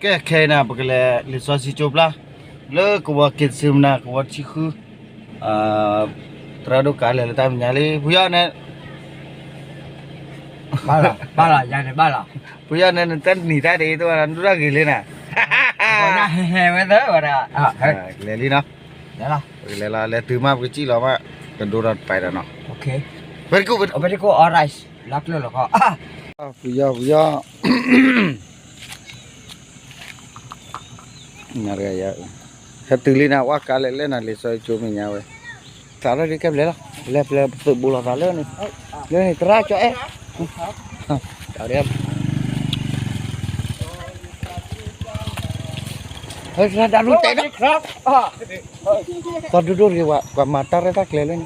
ကဲ ခဲအံၤန့ၣ် ပကလဲၤလံာ်စီဆှံကၠိပျၢ် လၢကဝီၤက့ၤတဆံမနၤ ကဝီၤတဆံဃု, သရၣ်ဒိၣ်ကးလဲၤလၢတၢ်မဲာ်ညါလံ ဖုယီၢ်န့ၣ်, ဘၣ်လီၤ ဘၣ်လီၤ ယၤန့ၣ်ဘၣ်လီၤ, ဖုယီၢ်န့ၣ် နတနံၤတၢ်ဒ်အံၤ တဝဲဒၣ်နဒိၣ်တၢ်ဂ့ၤလံနၤ, ဟဲဟဲဝဲသၢဝဲဒၣ်, လဲၤလံနီၤ, လဲၤလီၤ လဲၤတုၤမး ပကစံၣ်လီၤမး, ကဒိၣ်ထီၣ်တပာ်ဒီးနီၤ, very good, very good, all right, လီၤကျိၣ်လီၤခီ, ဖုယီၢ် ဖုယီၢ် နၤတဂၤယၤ, ဟဲတုၤလံနၤ ဝဲကးလဲၤလဲၣ်နၤ လံာ်စီဆှံကၠိမဲာ်ညါဝဲ, သးထီၣ်ဒ်ကဲဘျဲၣ်လီၤ, လဲၤပျဲသုးဘူးလီၤသးလၢန့ၣ်, လၢန့ၣ် သရၣ်ကၠီအဲၣ်, သီဒုဒိၣ်တဂ့ၤဝဲ ပှၤမၤတၢ်ရဲၣ်တၢ်ကျဲၤလၢန့ၣ် လၢဂ့ၤ,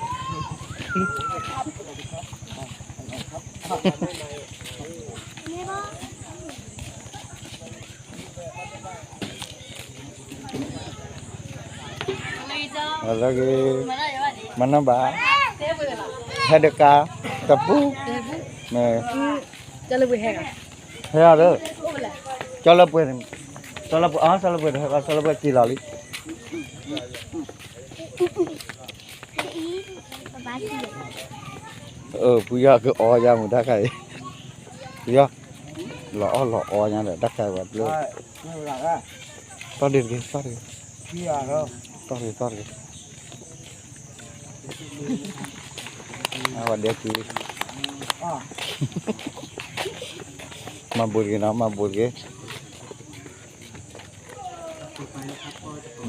မၤနီၣ်ဘၣ်, ဟဲဒကး, တပူ, ဟဲအီၤဒီး, ကၠီလၢပှဲၤ, ကၠီလၢပှဲၤ, ကၠီလၢပှဲၤက့ၤလီၤလံ. ဖုယီၢ်ကအီယါမူတၢ်ခါအံၤ, ဖုယီၢ်, လီၤအီၣ်လီၤအီညါဒီး တၢ်ခါအံၤဝဲဘျိ, တီၢ်ဒ့တဂ့ၤ, တီၢ်တဂ့ၤ, တီၢ်တဂ့ၤ, တီၢ်တဂ့ၤ, အဝဲဒဲက့ၤ, မၤဘူးတဂ့ၤနီၤ မၤဘူးတဂ့ၤ.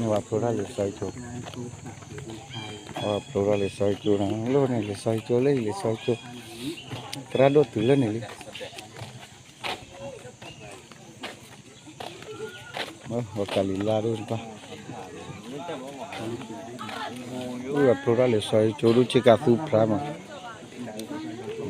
န့ၣ်ဝဲဖျိထီၣ်လံာ်စီဆှံကၠိ, ဝဲဖျိထီၣ်လံာ်စီဆှံကၠိန့ၣ် လၢန့ၣ်လံာ်စီဆှံကၠိ လၢလံာ်စီဆှံကၠိ, သရၣ်ဒိၣ်တုၤလၢန့ၣ်လံ. ဝဲကးလံာ်လါဒိၣ်တပၢ်, ဝဲဖျိထီၣ်လံာ်စီဆှံကၠိဒိၣ်ဆ့ကၤသူဖျါမး,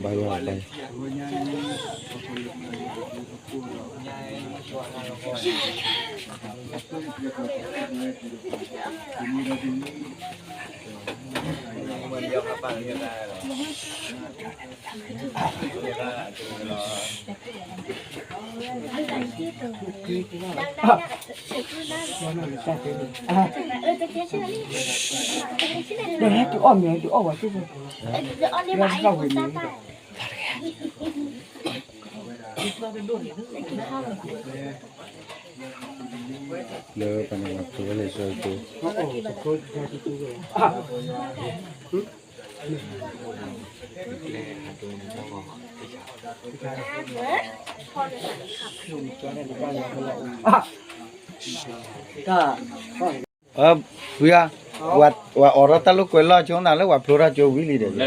ဘါယွၤဘါယွၤ လၢပှၤန့ၣ်ဝဲဖျိထီၣ်လံာ်စီဆှံကၠိ, ဖုယီၢ်, ဝဲအိးထီၣ်တၢ်လိာ်ကွဲလီၢ်ကၠိနၤလၢဝဲဖျိထီၣ်ကၠိဝံၤလံဒီ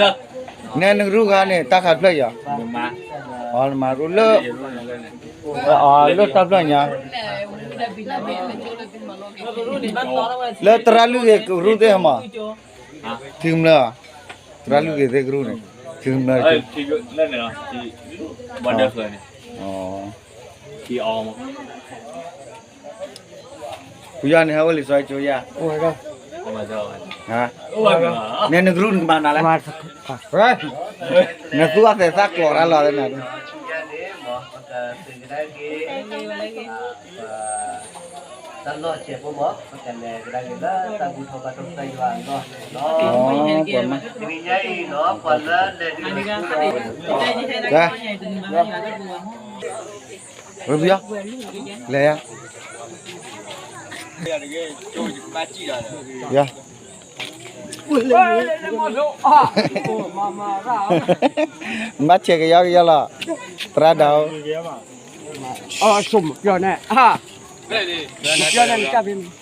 း, နဲနကရူၢ်ဂၤန့ၣ် တၢ်ခးဖျၢၣ်အံၤ, အီ နမၤရူၢ်လၢ, အီ လၢတၢ်ဖျၢၣ်ညါ, လၢသရၣ်လုၢ်ဂ့ၤကရူၢ်သ့ၣ်မး, ထံမလၢ, သရၣ်လုၢ်ဂ့ၤသ့ၣ်ကရူၢ်န့ၣ်, ထံမလၢ, ဖုယီၢ်န့ၣ် ဟဲအိၣ်လံာ်စီဆှံကၠိယါ, နဲနကရူၢ်နကမၤနၤလဲၣ်, နသူအသဲးသၣ်ကျိးတၢ်လီၤသ့ၣ်နၤ, တၢ်လီၢ်စဲးဖိမး, ပကလဲၤကဒါက့ၤလၢတၢ်ဘူၣ်ထီၣ်ဘါထီၣ်ကစၢ်ယွၤအလီၢ်န့ၣ်လီၤ. တနံၤညါအံၤနီၤ ပှၤလၢလဲၤဒုးလၢၤဆူဒီး, ဝဲပယီၤ, လဲၤယါ, ယါ, ဘၣ်ဆဲးကယီကယီလီၤ, သရၣ်ဒိၣ် အဆိကမိၣ်ပျီန့ၣ်, ပျီန့ၣ်,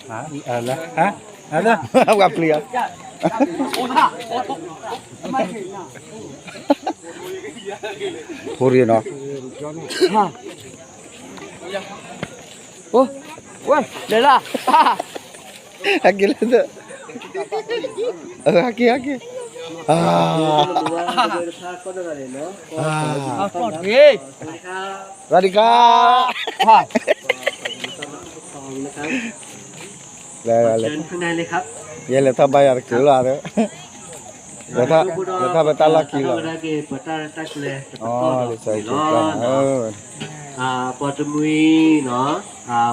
ပှၤပျံၤအီၤ, ဖိရံနီၤ, ဝဲလဲၤလၢ, ဟဲက့ၤလၢ, ဟဲက့ၤ ဟဲက့ၤ อ่า อ่า สวัสดีครับ လဲၤ လဲၤ လဲၤ ข้างในเลยครับ ယဲလဲၤထီၣ်ဘါယွၤတကုာ်လီၤ လဲၤထီၣ် လဲၤထီၣ်ပတၢ်လီၢ်ခံလီၤ လံာ်စီဆှံကၠိကျါ ပှၤတမှံၤနီၤ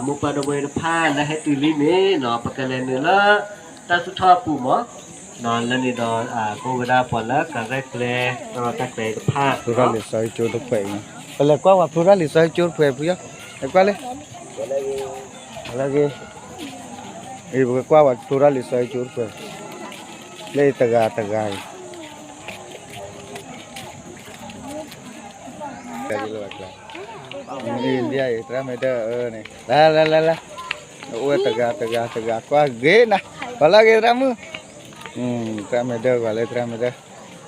မိၢ်ပၢ်ဒီပုၢ်ဝဲၢ်တဖၣ် လၢဟဲတုၤလံန့ၣ်နီၤ ပကလဲၤနုာ်လၢ တၢ်သူၣ်ထီၣ်အပူၤမး လၢန့ၣ်ဒီး ကအိၣ်ဝဲဒၣ်ပှၤလၢကရဲၣ်ကျဲၤ တၢ်ရဲၣ်တၢ်ကျဲၤတဖၣ် ဖျိထီၣ်လံာ်စီဆှံကၠိတဖျၢၣ်အံၤ ပလဲၤကွၢ်ဝဲဖျိထီၣ်လံာ်စီဆှံကၠိတဖျၢၣ်ဖုယီၤ လဲၤကွၢ်လံ လၢဂ့ၤ အံၤ ပကကွၢ်ဝဲဖျိထီၣ်လံာ်စီဆှံကၠိတဖျၢၣ် လၢတဂၤတဂၤအံၤ လံာ်လံာ်အံၤ သရၣ်မဲဒၢၣ်အၢန့ၣ် လၢ လၢ လၢ လၢ အိၣ်ဝဲတဂၤ တဂၤ တဂၤ ကွၢ်ဂ့ၤနၤ ပှၤလၢဂ့ၤသရၣ်မုၣ် သရၣ်မဲဒၢၣ် ပှၤလၢသရၣ်မဲဒၢၣ် ဒၢၣ်ဂ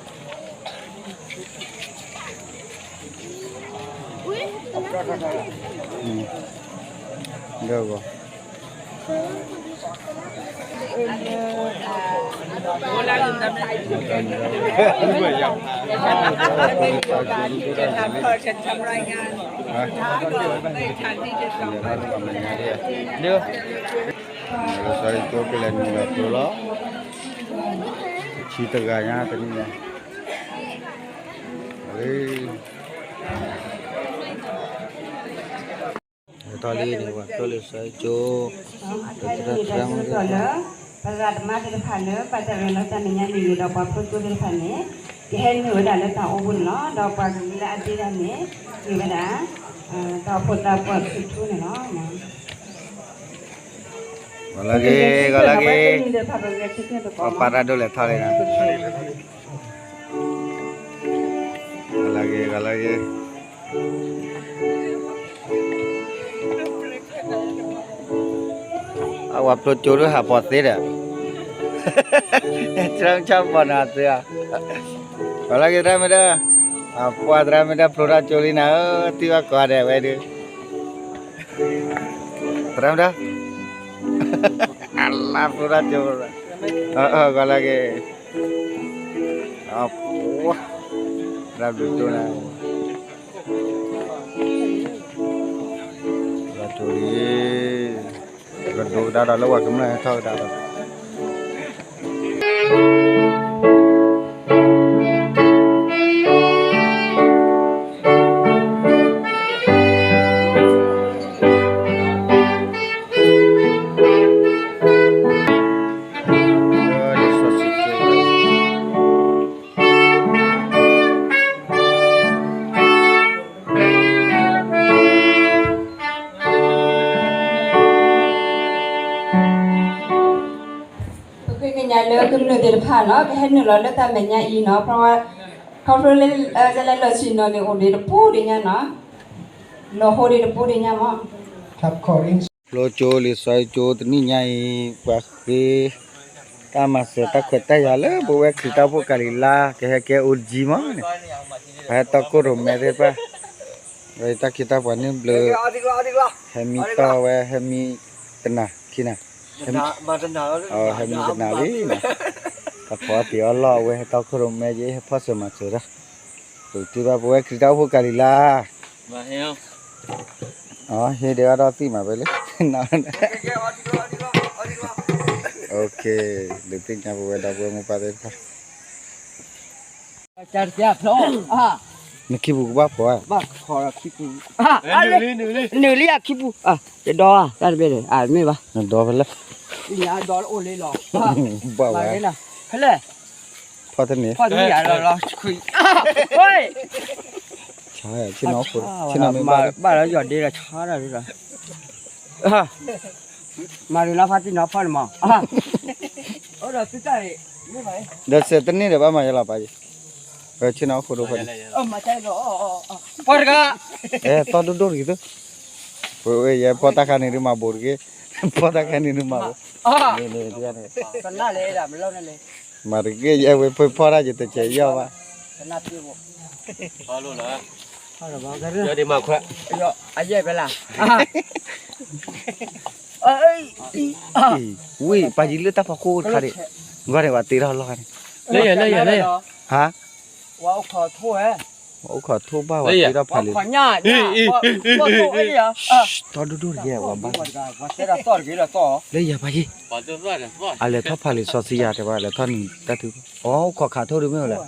ီၤ လံာ်စီဆှံကၠိကလဲၤနုာ်လီၤဖျိလီၤ ဆံတဂၤညါတနံၣ်ညါ ထီၣ်လံန့ၣ် ပှၤဖျိလံာ်စီဆှံကၠိ ပသရၣ်မုၣ် လၢ ပသရၣ်သမါသ့ၣ်တဖၣ်လၢ ပာ်တ့ၢ်လီၤတၢ်မဲာ်ညါန့ၣ်ဒီး ပှၤဖျိကၠိသ့ၣ်တဖၣ်န့ၣ် ကဟဲနုာ်ဝဲဒၣ်လၢတၢ်အိၣ်ဖှိၣ်န့ၣ်လီၤ. ဒီးပှၤကလုာ်လၢအဒ့တၢ်န့ၣ် မ့ၢ်ဝဲဒၣ် တၢ်အိၣ်ဖှိၣ်သးပှၢ်ထူထူန့ၣ်လီၤ. ဂီၤလၢဂ့ၤ ဂီၤလၢဂ့ၤ ပှၤပာ်တၢ်ဒိၣ်လဲၣ်ထီၣ်လံ ဂီၤလၢဂ့ၤ ဂီၤလၢဂ့ၤ အဝဲဖျိကၠိဒိၣ်ဟးပိာ်သ့ဒီး ဆၢဆၢပိာ်နၤသ့ဧါ ဂီၤလၢဂ့ၤ သရၣ်မုၣ်ဒၢၣ် အပှၤသရၣ်မုၣ်ဒၢၣ်ဖျိထီၣ်ကၠိလံနၤဧၢ တံၢ်ဘၣ်ကိးဂၤဒဲးဝဲဒုး သရၣ်မုၣ်ဒၢၣ် အလါဖျိထီၣ်ကၠိ ဂီၤလၢဂ့ၤ အပှၤ သရၣ်ဘျုးတိၢ်နၤ ဖျိထီၣ်ကၠိလံ ကဒိကဒါဒီးလၢပှၤကမျၢၢ်ဟဲထီၣ်ကဒါဒီး ပဃ့ကညးလၢကမျၢၢ်သ့ၣ်တဖၣ်နီၤ ကဟဲနုာ်လီၤလၢတၢ်မဲာ်ညါအံၤနီၤ ခီဖျိလၢ လဲၤလီၢ်ဆ့ၣ်နီၤန့ၣ် အိၣ်ဒံးတပူၤဒံးညါနီၤ လီၤဟိဒံးတပူၤဒံးညါမး ဖျိကၠိလံာ်စီဆှံကၠိတနံၣ်ညါအံၤ ပှၤဃ့ တၢ်မၤစၢၤတၢ်ခွဲးတၢ်ယာ်လၢပဝဲခရံာ်တၢ်အိၣ်ဖှိၣ်ကၤလံၤလါ ကဟဲကဲအိၣ်တကံမးန့ၣ် ပှၤဟဲတီခိၣ်ရိၣ်မဲသ့ၣ်တဖၣ် ဝဲတၢ်ခ့တၢ်ပှၤန့ၣ်ဘျုး ဟဲမံတီၢ်ဝဲ ဟဲမံတနၤ ခံနၤ ဟဲမံတနၤလံနီၤ တၢ်ဖီအီၣ်တ့ၤအီၣ်လီၢ်အဝဲဟဲတီခိၣ်ရိၣ်မဲယဲ ဟဲဖီၣ်စၢၤမၤစၢၤတၢ် ပကထံၣ်ဘၣ်ပဝဲခရံာ်တၢ်အိၣ်ဖှိၣ်ကၤလံၤလါ ဟ့ၣ်ဒံးအီၣ်ဒီးသံၣ်မးဖဲလၢ ဒုးသ့ၣ်ညါပဝဲဒီပုၢ်ဝဲၢ်မိၢ်ပၢ်သ့ၣ်တဖၣ် နခံပူၤကဘၣ်ဖီၣ်ဧါ နုာ်လံအခံပူၤ ယဒီးဧါ တၢ်တဘ့ၣ်န့ၣ် မ့ၢ်ဘၣ် နဒီဖဲလဲၣ် ဘၣ်ဝဲ ဖဲလဲၣ် ဖီၣ်တန့ၣ် ဖီၣ်တန့ၣ် ဆါ ဆ့ၣ်နီၤခိၣ် ဆ့ၣ်နီၤမ့ၢ်ဘၣ် ဘၣ်လီၤယီၤဒ့ဒီးဆါတၢ်ဒ်ဒီး မၤရံနီဖးတံၢ်နီဖီၣ်န့ၣ်မး အိၣ်ဒီးသုတၢ်န့ၣ် ဒီးစဲးတန့ၢ်ဒီးဘၣ်မၤယလီၤပာ်ယံၤ ဆ့ၣ်နီၤခိၣ်ဒိၣ်ဖီၣ်န့ၣ် ပှၤတဂၤ အဲ သီၣ်ဒိၣ်ဒိၣ်တဂ့ၤသု ပဝဲယဲဖီၣ်တၢ်ခါန့ၣ်ဒုးမၤဘိးတဂ့ၤ ဖီၣ်တၢ်ခါန့ၣ်ဒုးမၤဘိး မၤတဂ့ၤ ယဲဝဲဖီၣ်တၢ်ယတစဲးယီၣ်ဘၣ် အယဲၢ်ဖဲလၢ ဝံၤ ပာ်ယံၤလၢတၢ်ဖီခိၣ်တခါဒံး ဂီၢ်န့ၣ် ပှၤတ့ထီၣ်လီၢ်န့ၣ် လၢယၤ လၢယၤ လၢယၤ, ဟါ, ဝဲအိၣ်ခိးထိၣ်ဝဲ, အိၣ်ခိးထိၣ်ဘၣ်ဝဲသ့ဒီးဖးလံ, ဝဲခိးညၣ်, ထီဒိၣ်ဒိၣ်တက့ၢ်, ဝဲဘၣ်, လၢယၤဖးယံၤ, အလဲၤထီၣ်ဖးလံာ်စီဆှံယၤတဲဘၣ် လဲၤထီၣ်နံၤတၢ်ထု, အိၣ်ခိးခးထိၣ်ဒုးမ့ၢ်ဝဲလဲၣ်,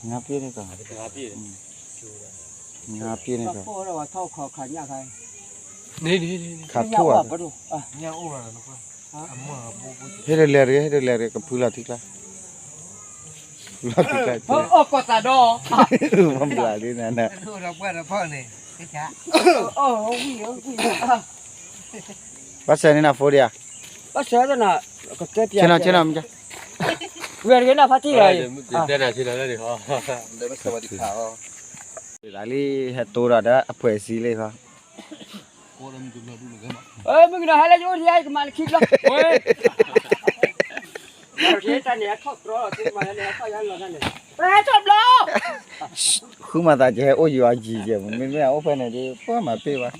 ငါပ့ၢ်န့ၣ်ကီး, ငါပ့ၢ်န့ၣ်ကီး, ခးထိၣ်, ဟ့ၣ်တလဲၤတဂ့ၤ ဟ့ၣ်တလဲၤတဂ့ၤ ကဖုလီၤထံကျါ, ဖုလီၤထံကျါ, မၤဘျးလံနၤ, ဘၣ်ဆၢန့ၢ်နၤဖိဒံးဧါ, ဘၣ်ဆၢ, ဆ့ၣ်နီၤဆ့ၣ်နီၤ, ဝဲတဂ့ၤနၤဖါတံၢ်ဂၤအံၤ, သးလံဟဲတိဒီးဒီးအဖှဲးစံလံဃီ, မုၢ်ကနီၤဟဲလၢယအိၣ်ဒံး ယကမၤနခံဘျီ, တၢ်န့ၣ်ဟဲထီၣ်တြီလီၤ, ဟဲထီၣ်ဘျီ, ဃုမၤသးကဟဲအိၣ်ယွၤယံၤယဲၢ်, မ့မ့ၢ်အအိၣ်ဖဲန့ၣ်ဒ် ပှၤမၤပ့ၢ်ဘၣ်,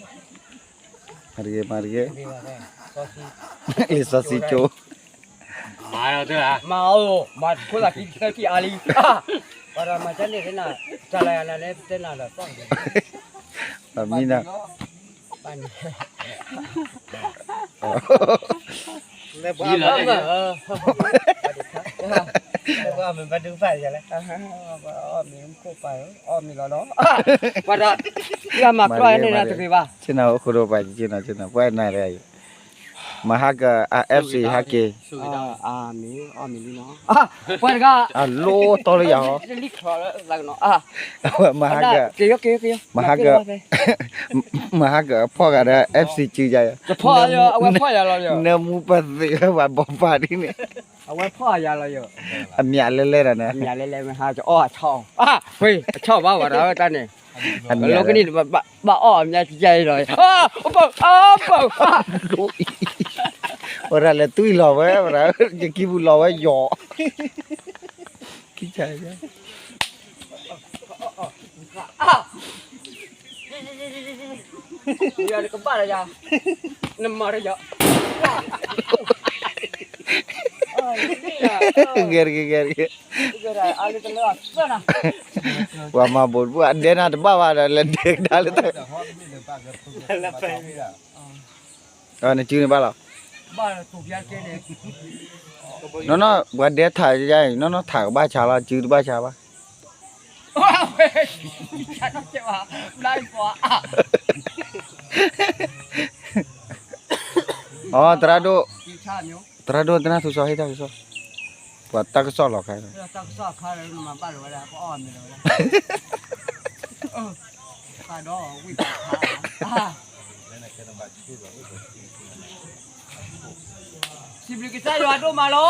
မၤတဂ့ၤ မၤတဂ့ၤ, လံာ်စီဆှံကၠိ, မၤ, မၤ, မၤဖိသၣ်ခံသၢခံအါလံ, ပှၤတၢ်မၤကန့ၣ်, တၢ်လၢယၤလၢတဲနၤဒီး, ပမံနၤ ပှၤမ့ၢ်ဘၣ်ဒုးဖးယၤလဲၣ်, အီၣ်မ့ၤခိၣ်ပာ်, အီၣ်မ့ၤလီၤလီၤ, ပှၤဒီး, ယမၤကျီန့ၣ်တဂ့ၤဘၣ်, ဆ့ၣ်နီၤအိၣ်ခိၣ်ဒိၣ်ပာ်က့ၤဆ့ၣ်နီၤဆ့ၣ်နီၤ ပှၤနၤတဂၤအံၤ, မၤဟါကၢ် FC ဟါက့ၤ, အမ့ၢ်, အီၣ်မ့ၤလံနီၤ, ပှၤတဂၤ, အလိၣ်တီလၢယၤဟီ, လံချီလၢသးကနီၤ, မၤဟါကၢ်, မၤဟါကၢ်, မၤဟါကၢ်အဖီၣ်ဂၤဒီး FC စုယၤ, အဝဲဖီၣ်ယၤလီၤ, နၢမူပသ့ၣ်ဝဲပှၤဘီပာ်ဒ်န့ၣ်, အဝဲဖီၣ်ယၤလီၤ, အမံၤလဲၣ်လဲၣ်ဒီးန့ၣ်, အမံၤလဲၣ်လဲၣ်မ့ၢ်ဟါကအီၣ်အဆီ, အဆီဘၣ်ဝဲဒီးတၢ်န့ၣ်, အမံၤလဲၣ်, လီကနံၣ်ဘၣ်အီၣ်အမံၤကယဲၢ်လီၤ, ပၢ်, ဝဲဒၣ်လဲၤတွံၢ်လီၤဝဲ, ဝဲဒၣ်, ယကံပူၤလီၤဝဲယီၤ, ခံ, ယကဘၣ်လီၤယၤ, နမၤဒီးယၤ, ဂဲၤတဂ့ၤ ဂဲၤတဂ့ၤ, ပှၤမၤဘိးတဘိၣ် အဒဲနၤတဘၣ်ဘၣ်ဒီး လဲၤဒဲကဒါလၢတၢ်, နစုန့ၣ်ဘၣ်လီၤ, နီၢ်နီၢ် ပှၤဒဲထးယါအံၤ နီၢ်နီၢ်ထးကဘၣ်ဆါလီၤ စုတဘၣ်ဆါဘၣ် အီ သရၣ်ဒိၣ်, သရၣ်ဒိၣ် တနၢ်ထူစီ ဟ့ၣ်တၢ်ကစီၣ်, ပှၤတၢ်ကစီၣ်လီၤခါ, စံးဘျုးကစၢ်ယွၤဒိၣ်မးလီၤ.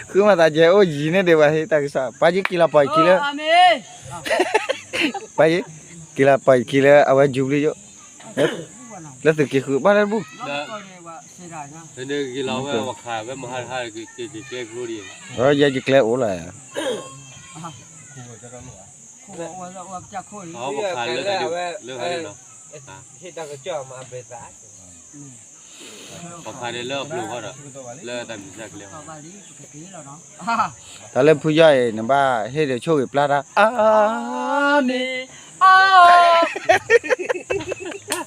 ဃုမၤသးကဲအိၣ်ယံၤန့ၣ်ဒီး ပှၤဟ့ၣ်တၢ်ကစီၣ် ပှၤယက့ၤလီၤပှၤယခံလၢ, ပှၤယက့ၤလီၤပှၤယခံလၢ အဝဲယူၤဘျုးယိၣ်, လၢသုးက့ဃုဘၣ်လၢတဘူၣ်, ယဲယကျဲအိၣ်လီၤ, ပှၤခးန့ၣ်လၢအပျိၢ်ဃီဒီး လၢတၢ်မံၤစၢ်ကျဲဃီ, တၢ်လၢဖုယီၢ်အံၤ နဘၣ်ဟ့ၣ်ဒီးဆိၣ်ဂ့ၤပျၢ်တၢ် အါမ့ၢ်, အါ,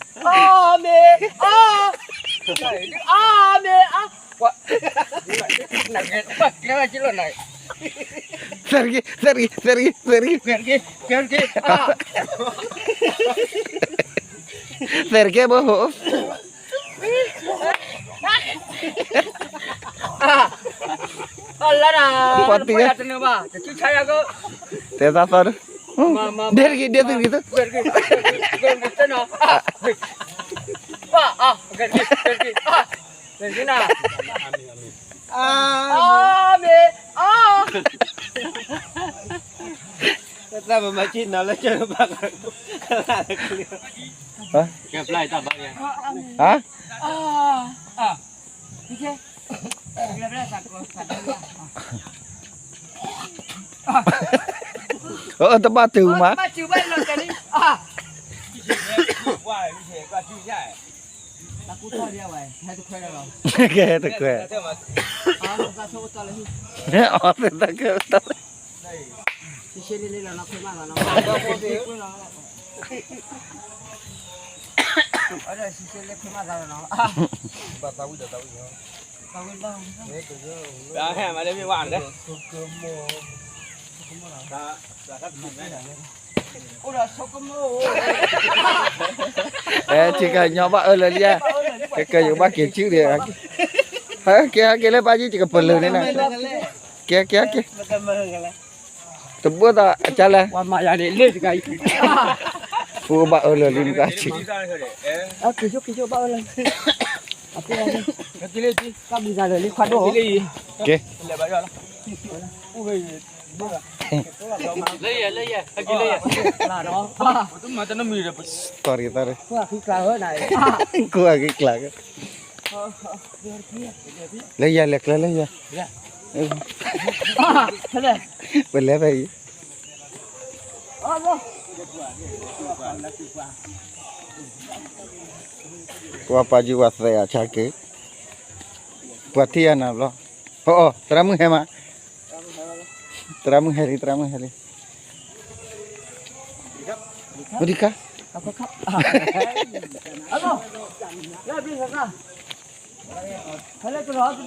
အါမ့ၢ်, အါ, အါမ့ၢ်, အါ, သရၣ်က့ၤ, သရၣ်က့ၤ, သရၣ်က့ၤ, သရၣ်က့ၤ, သရၣ်က့ၤ, သရၣ်က့ၤဘၣ်ဟိ, လၢနၤ, ပှၤတနၢၤဘၣ်, တဆံဆါယၤက, တဲသးသီဒီး, ဒဲတဂ့ၤ, ဒဲတဂ့ၤ, ဒဲတဂ့ၤ, ဒဲတဂ့ၤ, ဒဲတဂ့ၤ, ဒဲတဂ့ၤ, ဒဲတဂ့ၤ, အါမ့ၢ်, အါ, တၢ်မၤမၤက့ၤနီၤလၢကၢဘၣ်, ကဲပျၢ်တၢ်ဘၣ်, ဟါ, တဘၣ်တုၤမး, ဘၣ်တုၤဘၣ်လီၤတၢ်လံ, ကဲတခွဲး, အီသတၢ်ကဲတၢ်လၢ အဲ ဆ့ကၤညီဘၣ်အၢလၢာ်လံ, ကဲကဲယဘၣ်က့ၤစုဒီး, ဟဲက့ၤဟဲက့ၤလၢပၢ်ကံ ယကပလၢာ်န့ၣ်နၤ, ကဲကဲက့ၤ, တဘၣ်သးအကါလဲၣ်, ပဘၣ်အၢလၢာ်လံနကဆ့, က့ၤဘၣ်အၢလၢာ်လံ, က့ၤ တီၤရံၤတီၤရံၤ, ကိးဂၤက့ၤကျါ, လၢယၤလဲၤကျဲလၢယၤ, ပလဲၤဖဲအံၤ, ကွၢ်ပာ်ယုၢ်ဝဲသဲအဆါက့ၤ, ပှၤထံၣ်အနၤဘျီ, အီအီ သရၣ်မုၣ်ဟဲမး, သရၣ်မုၣ်ဟဲလံ သရၣ်မုၣ်ဟဲလံ, ဝဒံခါ, တီၤဒိၣ်ဒိၣ်ဒီး ပှၤစံၣ်တဲၤ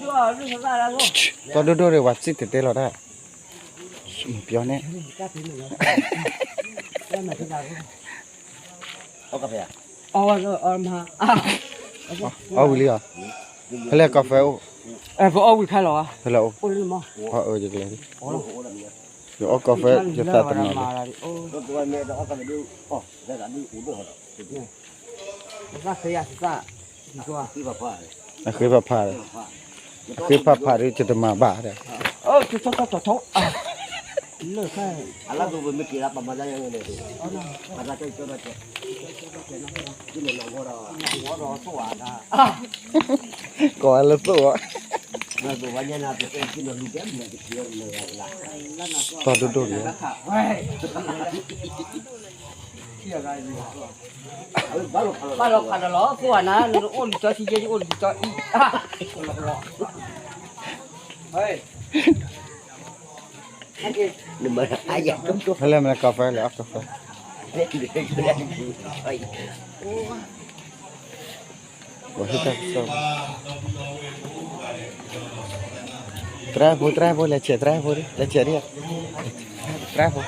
တဲလီၤတၢ်, မပျီန့ၣ်, အီဝံၤလံဧါ, ဖဲလဲၣ်ကီၢ်ဖဲအိၣ်, ဖဲလဲၣ်အိၣ်, ယအီကီၢ်ဖဲယသးတနီၤလံ, အဃ့ဖးဖး, အဃ့ဖးဖးဒီး ယတမၤဘၣ်ဒီး, ကိးဝဲလၢသိၣ်အီၤ, တီၤဒိၣ်ဒိၣ်လံ, ဘၣ်လီၤဖးဒီးလီၤ သိၣ်အနၤ နအိၣ်လံကၠီဆံယဲ ယအိၣ်လံကၠီအံၤ, ဖဲလဲၣ်မ့ၢ်ကီၢ်ဖဲလဲၣ် အီကီၢ်ဖဲ, သရၣ်ဖိ သရၣ်ဖိ လဲၤဆဲးသရၣ်ဖိ လဲၤဆဲးဒံး, သရၣ်ဖိ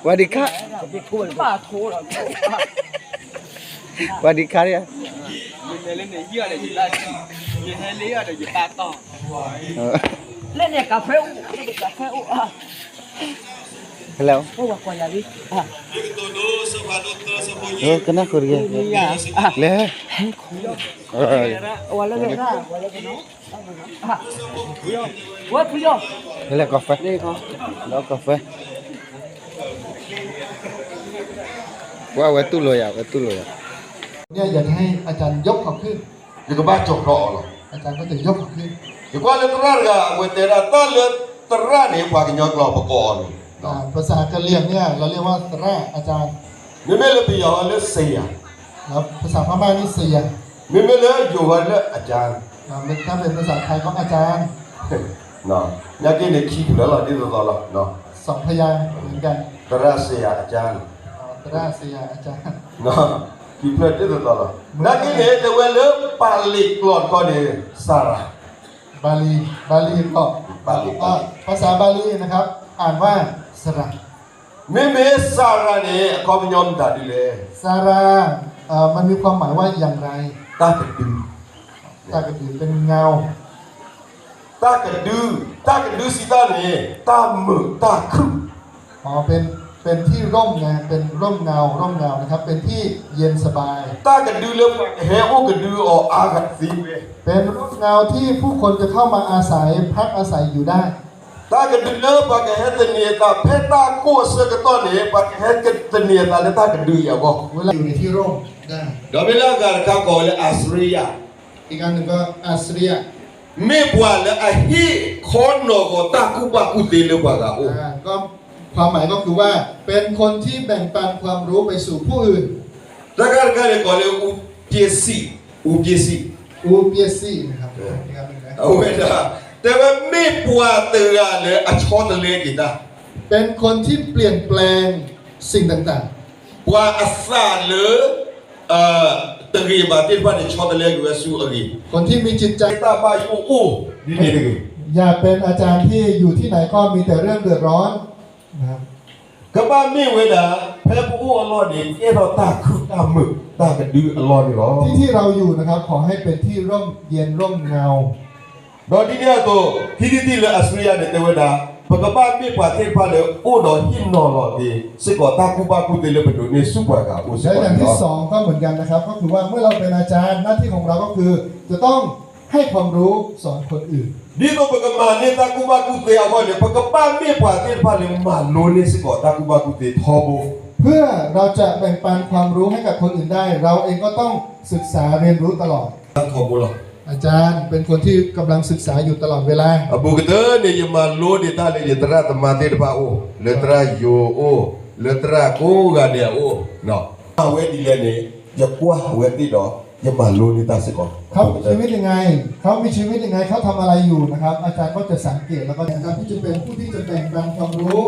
ဝၤဒံခါ, ဝၤဒံခါဒံး, လၢန့ၣ်ကၢ်ဖဲအိၣ်, ကၢ်ဖဲအိၣ်, hello, ကနၢ်ဃုာ်တဂ့ၤ, လဲၤ, ဝဲလၢကီၢ်ဖဲ, လၢကီၢ်ဖဲ, ဝဲ ဝဲတူၢ်လိာ်ယၤ ဝဲတူၢ်လိာ်ယၤ, เนี่ย อยากจะให้อาจารย์ยกเขาขึ้น, ယကဘၣ်ကၠီၤကျီအီၤလီၤ, อาจารย์ก็จะยกเขาขึ้น, ယကွၢ်လၢသရၣ်တဂၤ အဝဲတဲဒၣ်တၢ်လၢသရၣ်န့ၣ် ပှၤကညီကျိာ်ပကိးအီၤန့ၣ်, ภาษากะเหรี่ยงเนี่ยเราเรียกว่าသရၣ် อาจารย์, မ့မ့ၢ်လၢပယီၤလၢ ဆရာ, ภาษาพม่านี่เสีย, မ့မ့ၢ်လၢယိၤဝဲလၢ อาจารย์, ถ้าเป็นภาษาไทยก็อาจารย์, နာ်က့န့ၣ် ခံဖျၢၣ်လီၤ ဒ်သိးသိးလီၤ, สองพยางค์เหมือนกัน, သရၣ် ဆရာ อาจารย์, သရၣ် ဆရာ อาจารย์, ခံဖျၢၣ်ဒ်သိးသိးလီၤ, နာ်က့န့ၣ် တဲဝဲလၢပၣ်လ့ၤကျိာ်တခီန့ၣ် สารา, บาลี บาลีก็ ภาษาบาลีนะครับ อ่านว่าสระ, မ့မ့ၢ် สารา န့ၣ် အခီပညီမတၤဒ်လဲၣ်, สารา เอ่อ มันมีความหมายว่าอย่างไร, တၢ်ကဒု, တၢ်ကဒု เป็นเงา, တၢ်ကဒု, တၢ်ကဒုစံးတၢ်န့ၣ် တၢ်မုာ်တၢ်ခုၣ်, อ๋อ เป็น เป็นที่ร่มไง เป็นร่มเงา ร่มเงานะครับ เป็นที่เย็นสบาย, တၢ်ကဒုလၢပှၤကဟဲအိၣ်ကဒုအီၤအါဂၤသ့ဝဲ, เป็นร่มเงาที่ผู้คนจะเข้ามาอาศัย พักอาศัยอยู่ได้, တၢ်ကဒုလၢပှၤကဟဲသန့ၤအသး ဖဲတၢ်ကိၢ်အဆၢကတီၢ်န့ၣ် ပှၤကဟဲသန့ၤအသးလၢတၢ်ကဒုအံၤအဂီၢ်, เวลาอยู่ในที่ร่มได้, ဒီးမ့ၢ်လၢအဂၤတခါကိးဝဲလၢ อาศริยะ, อีกอันหนึ่งก็ อาศริยะ, မ့ၢ်ပှၤလၢအဟ့ၣ်ခီနီၢ်ဂီၤတၢ်ကူၣ်ဘၣ်ကူၣ်သ့လၢပှၤဂၤအိၣ်, อ่า ก็ ความหมายก็คือว่าเป็นคนที่แบ่งปันความรู้ไปสู่ผู้อื่น တၢ်ဂၤတခါန့ၣ် ကိးလၢ ဦးပြည့်စည်, ဦးပြည့်စည်, ဦးပြည့်စည် นะครับ အဝဲဒၣ် တဲဝဲမ့ၢ်ပှၤတဂၤလၢအဆီတလဲက့ၤတၢ် เป็นคนที่เปลี่ยนแปลงสิ่งต่างๆ ပှၤအသးလၢ တဂ့ၤဘၣ်သ့ၣ်တဖၣ်န့ၣ် ဆီတလဲက့ၤဝဲဆူအဂ့ၤ, คนที่มีจิตใจ တၢ်ဘၣ်ယိၣ်အိၣ်ဒ်န့ၣ်တဂ့ၤ. อย่าเป็นอาจารย์ที่อยู่ที่ไหนก็มีแต่เรื่องเดือดร้อน นะครับ ကဘၣ်မ့ၢ်ဝဲဒၣ် ဖဲပအိၣ်အလီၢ်န့ၣ် ကဲထီၣ်တၢ်ခုၣ်တၢ်မုာ်တၢ်ကဒုအလီၢ်န့ၣ်လီၤ. ที่ที่เราอยู่นะครับ ขอให้เป็นที่ร่มเย็นร่มเงา ဒီးဒ်န့ၣ်အသိး ခံထံၣ်တထံၣ်လၢအစရံယၤန့ၣ်တဲဝဲဒၣ် ပကဘၣ်မ့ၢ်ပှၤသ့ၣ်တဖၣ်လၢအိၣ်ဒီးဟ့ၣ်နီၤလီၤက့ၤစ့ၢ်ကီးတၢ်ကူၣ်ဘၣ်ကူၣ်သ့လၢပဒိးန့ၢ်ဆူပှၤဂၤအအိၣ်စ့ၢ်ကီးန့ၣ်လီၤ. อย่างที่สองก็เหมือนกันนะครับ ก็คือว่าเมื่อเราเป็นอาจารย์ หน้าที่ของเราก็คือจะต้องให้ความรู้สอนคนอื่น ဒ်သိးပကမၤန့ၢ်တၢ်ကူၣ်ဘၣ်ကူၣ်သ့အဂီၢ်န့ၣ် ပကဘၣ်မ့ၢ်ပှၤသ့ၣ်တဖၣ်လၢမၤလိန့ၢ်စ့ၢ်ကီးတၢ်ကူၣ်ဘၣ်ကူၣ်သ့ထီဘိ เพื่อเราจะแบ่งปันความรู้ให้กับคนอื่นได้ เราเองก็ต้องศึกษาเรียนรู้ตลอด တၢ်ထီဘိလီၤ. อาจารย์เป็นคนที่กำลังศึกษาอยู่ตลอดเวลา အဘူးကတၢၢ်န့ၣ် ယမၤလိန့ၢ်တၢ်လၢယသရၣ်သမါသ့ၣ်တဖၣ်အအိၣ်, လၢသရၣ်ယိၤအအိၣ်, လၢသရၣ်ကိးဂၤဒဲးအအိၣ်, အဝဲဒ်လဲၣ်န့ၣ် ယကွၢ်အဝဲသ့ၣ်ဒီး ယမၤလိန့ၢ်တၢ်စ့ၢ်ကီး เขามีชีวิตยังไง เขามีชีวิตยังไง เขาทำอะไรอยู่นะครับ อาจารย์ก็จะสังเกต แล้วก็ การที่จะเป็นผู้ที่จะแบ่งปันความรู้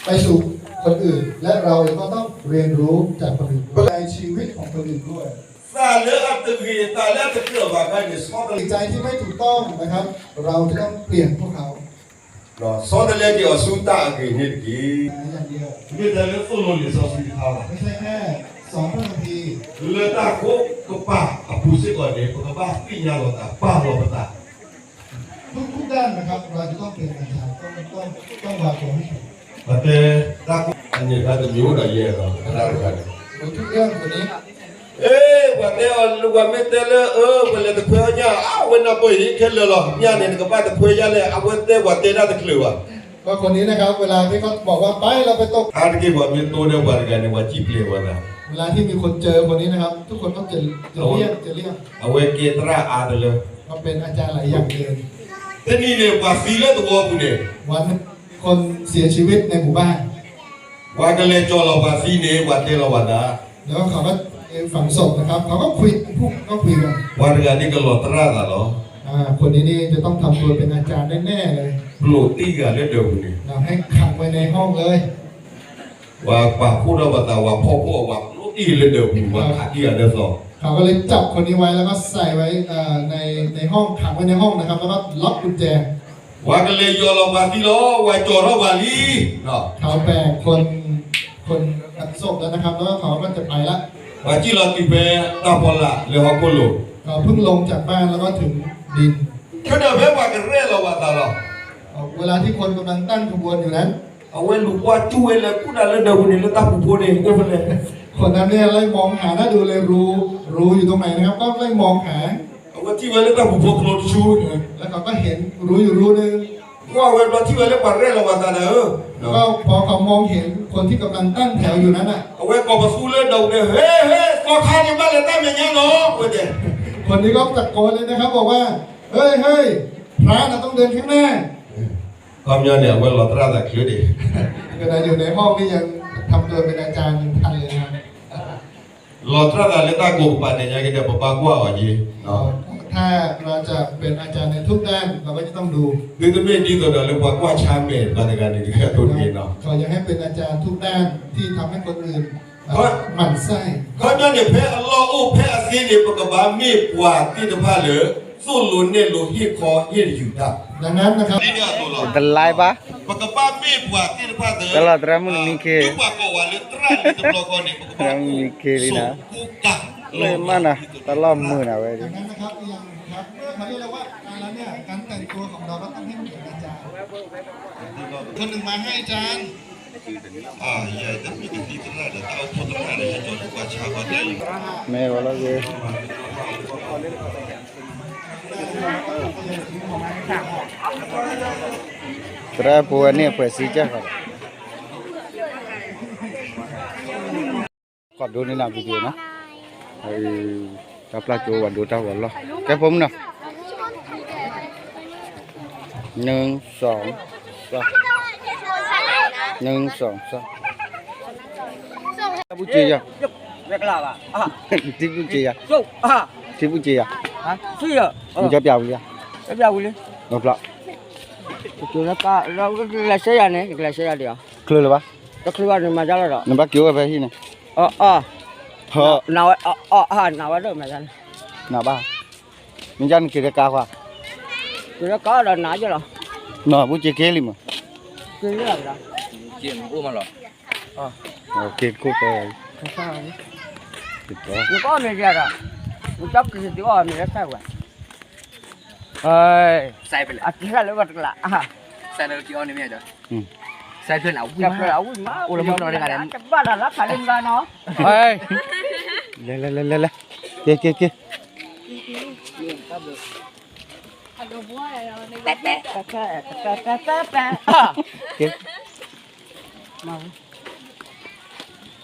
ไปสู่คนอื่น และเราเองก็ต้องเรียนรู้จากคนอื่นด้วย ในชีวิตของคนอื่นด้วย သးလၢအတဂ့ၤ သးလၢအတကြၢးဘၣ်ခါန့ၣ် ဆီတလဲ จิตใจที่ไม่ถูกต้องนะครับ เราจะต้องเปลี่ยนพวกเขา ဆီတလဲက့ၤအီၤဆူတၢ်အဂ့ၤန့ၣ်တက့ၢ်. မ့ၢ်တၢ်လၢသိၣ်လိလံာ်စီဆှံတခါဘၣ်. လၢတၢ်ကိးကပၤအပူၤစ့ၢ်ကီးန့ၣ် ပကဘၣ်သ့ၣ်ညါလီၤသး ပာ်လီၤပသး ทุกๆด้านนะครับ เราจะต้องเป็นอาจารย์ ต้อง ต้อง ต้องวางตัวให้ถูก ပတဲတၢ်ကိး အန့ၣ်တၢ်တမံၤအိၣ်ဒီးယဲၢ်လီၤ တၢ်တခါန့ၣ် ทุกเรื่องตัวนี้ အ့ ပှၤတဲအီၤ ပှၤမ့ၢ်တဲလၢ အၢ ပလဲၤတခွဲအီၣ်ညၣ် အဝဲနၢ်ပၢၢ်အံၤခဲလၢာ်လီၤ ညၣ်န့ၣ် နကဘၣ်တခွဲညါလဲၣ် အဝဲတဲပှၤတဲတၢ်တချုးဘၣ် ก็คนนี้นะครับ เวลาที่เขาบอกว่าไปเราไปตก အါတက့ၢ်ပှၤမ့ၢ်တိၢ်ဒီးပှၤတဂၤန့ၣ် ပှၤစံၣ်ပျဲဝဲသး เวลาที่มีคนเจอคนนี้นะครับ ทุกคนก็จะ จะเลี่ยง จะเลี่ยง အဝဲကဲသရၣ်အါတလၢ ก็เป็นอาจารย์หลายอย่างเลย တနံၤန့ၣ် ပှၤသံလၢသဝီပူၤန့ၣ် วันหนึ่ง คนเสียชีวิตในหมู่บ้าน ပှၤကလဲၤကၠီၣ်လီၤပှၤသံန့ၣ် ပှၤတဲလီၤပှၤသး แล้วเขาก็ฝังศพนะครับ เขาก็คุย พวกก็คุยกัน ပှၤတဂၤန့ၣ်ကလီၤသရၣ်သးလီၤ อ่า คนนี้นี่จะต้องทำตัวเป็นอาจารย์แน่ๆเลย ပျိာ်တံၢ်ဂၤလၢဒၢးပူၤန့ၣ် เราให้ขังไว้ในห้องเลย ပှၤပာ်ဖှိၣ်ထီၣ်ပှၤသး ပှၤဖီၣ်ဖှိၣ်အီၤ ပှၤပျိာ်တံၢ်လၢဒၢးပူၤ ပှၤခးတံၢ်ဂၤလၢသီ เขาก็เลยจับคนนี้ไว้แล้วก็ใส่ไว้ในในห้องขังไว้ในห้องนะครับ แล้วก็ล็อกกุญแจ ပှၤကလဲၤယီၢ်လီၤပှၤသံလီၤ ပှၤကၠီၣ်ထီၣ်ပှၤလံ เขาแบกคนคนศพแล้วนะครับ แล้วก็เขาก็จะไปละ ပှၤစံၣ်လီၤတုၤဖဲတၢ်ဖီလာ်လၢဟီၣ်ခိၣ်လိၤ เขาเพิ่งลงจากบ้านแล้วก็ถึงดิน ခဲဒီးဖဲပှၤကရဲၣ်လီၤပှၤသးလီၤ เวลาที่คนกำลังตั้งขบวนอยู่นั้น အဝဲလူၤကွၢ်ကၠူၣ်ဝဲလၢကူၣ်တၢ်လၢဒၢးပူၤန့ၣ် လၢတၢ်ပူၤဖိန့ၣ် အိၣ်ဖဲလဲၣ် คนนั้นเนี่ยไล่มองหา หน้าดูเลย รู รูอยู่ตรงไหนนะครับ ก็ไล่มองหา အဝဲထံၣ်ဝဲလၢတၢ်ပူၤဖိကျိတဆူ แล้วเขาก็เห็นรูอยู่รูนึง ကွၢ်ဝဲဘျီထံၣ်ဝဲလၢပှၤရဲၣ်လီၤပှၤသးန့ၣ်ဧၢ แล้วก็พอเขามองเห็นคนที่กำลังตั้งแถวอยู่นั้นน่ะ အဝဲကိးပသူလၢဒၢးပူၤန့ၣ် ဟ့ ဟ့ သီခါန့ၣ်ဘၣ်လဲၤတၢ်မဲာ်ညါနီၤ အဝဲတဲ คนนี้ก็ตะโกนเลยนะครับ บอกว่า เฮ้ย เฮ้ย พระน่ะต้องเดินข้างหน้า ခီပညီန့ၣ် အဝဲလီၤသရၣ်သးချုးဒံး ขนาดอยู่ในห้องนี่ยังทำตัวเป็นอาจารย์ยังทันเลยนะครับ လီၤသရၣ်သးလၢတၢ်ကိးကပၤန့ၣ် ညါက့ၤဒီး ပဘၣ်ကွၢ်အီၤက့ၤ ถ้าเราจะเป็นอาจารย์ในทุกด้าน เราก็จะต้องดู သုတမ့ၢ်ဒ်သိးဒီးလၢပှၤကွၢ်ဆါမဲာ်ပှၤတဂၤန့ၣ် တကဲအသိးတဂ့ၤနီၤ เขาอยากให้เป็นอาจารย์ทุกด้านที่ทำให้คนอื่นหมั่นไส้ ခီပညီန့ၣ် ဖဲအလီၢ်အိၣ်ဖဲအသ့န့ၣ် ပကဘၣ်မ့ၢ်ပှၤသ့ၣ်တဖၣ်လၢ သိၣ်လိနဲၣ်လိ ဟ့ၣ်ခီဟ့ၣ်တယုၢ်တၢ် ดังนั้นนะครับ ဒ်န့ၣ်အသိးလီၤ တလါဘၣ် ပကဘၣ်မ့ၢ်ပှၤသ့ၣ်တဖၣ်သ့ တလီၤသရၣ်မုၣ်နမံခ့ ဒ်ပှၤကိးဝဲလၢသရၣ်လံတဘျီဃီန့ၣ် ပကဘၣ်မံခ့လံနီၤ ဆိကမိၣ်ကၢ် လၢမ့ၢ်နီၤ တလီၢ်မုာ်နၤဝဲ ดังนั้นนะครับ อย่างครับ เมื่อเขาเรียกเราว่าอาจารย์แล้วเนี่ย การแต่งตัวของเราก็ต้องให้เหมือนอาจารย์ คนหนึ่งมาให้อาจารย์ မ့ၢ်ဝဲလီၤက့ၤ သရၣ်ဖိဝဲန့ၣ် အဖှဲးစံကၢ်ဃီ ကီၢ်ဒိၣ်န့ၣ်နၤ video နီၤ တၢ်ပျၢ်ကၠိဝဲဒိၣ်တၢ်ဝဲလီၢ် ကဲဖိမုၣ်နီၤ နုၢ် စီၤ စီၤ နစ ထံပူၤစ့ယၤ, ထံပူၤစ့ယၤ, ထံပူၤစ့ယၤ, နကပျးဝံၤလံဧါ, လီၤဖျါ, လဲၤစဲယၤန့ၣ် လဲၤစဲယၤဒံးဧါ, ချုးလၢၤဘၣ်, တချုးဘၣ်န့ၣ်မၤဒ်လီၤဒီး နဘၣ်က့ၤအိၣ်ဝဲဖဲဟံၣ်န့ၣ်, အီ နဝဲဒၣ်မၤဒ်န့ၣ်, နဘၣ်, မ့ၢ်ဒ်န့ၣ်က့ၤတကါဃီ, က့ၤတကါဒီးနၤယလီၤ, နပူၤစ့က့ၤလံမး, က့ၤလံလီၤ, က့ၤအိၣ်မးလီၤ, က့ၤတခိၣ်တဲ နကအီၣ်မ့ၤဒံးဒီး, နကက့ၤဒုးအီၣ်မ့ၤလၢတၢ်ဝဲ, အတၢ်လၢဘၣ်တကလး, စဲးဖျၢၣ်န့ၣ်, အိၣ်လၢမုၢ်ကနီၤတဂၤန့ၣ်, တဘၣ်တၢ်လၢဖးလံမုၢ်ဂၤနီၤ, လဲၤလဲၤလဲၤလဲၤလဲၤ, က့ၤက့ၤက့ၤ,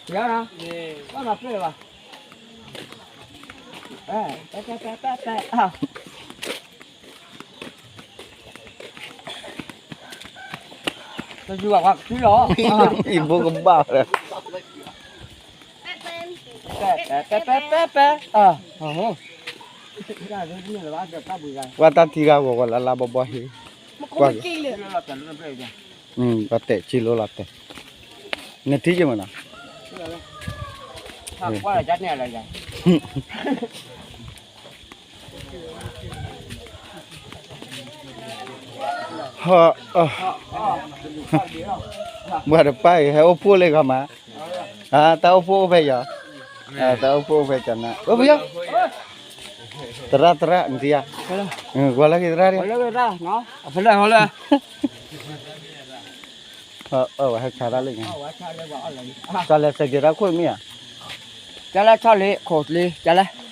ယၤနီၤ, ဘၣ်မၤပျဲၢ်ဘၣ်, တယူၤဘၣ်ပှၤကသံလီၤ, အံၤဘိကဘၣ်လၢ, ပဲပဲပဲပဲ, ပှၤတၢ်ထံဂၤဂီၤဂီၤလၢလၢဘီဘီဟ့ၣ်, ကွၢ်က့ၤ, ပှၤတဲာ်က့ၤလိလီၤတဲာ်, နထံၣ်က့ၤမးနီၤ ပှၤတပၢ်အံၤ ဟဲအိၣ်ဖှိၣ်လၢဂီၤမး, တၢ်အိၣ်ဖှိၣ်အိၣ်ဖဲယၤ, တၢ်အိၣ်ဖှိၣ်အိၣ်ဖဲကနၣ် အိၣ်ဖဲယၤ, သရၣ်သရၣ်နထံၣ်ယၤ, ကွၢ်လၢက့ၤသရၣ်ဒံး, ဝဲဟဲဆါတၢ်လံ, ကလဲၤစဲးက့ၤတၢ်ခိၣ်မ့ၢ်ဧါ, ကလဲၤဆီလံခိၣ်လံ ကလဲၤ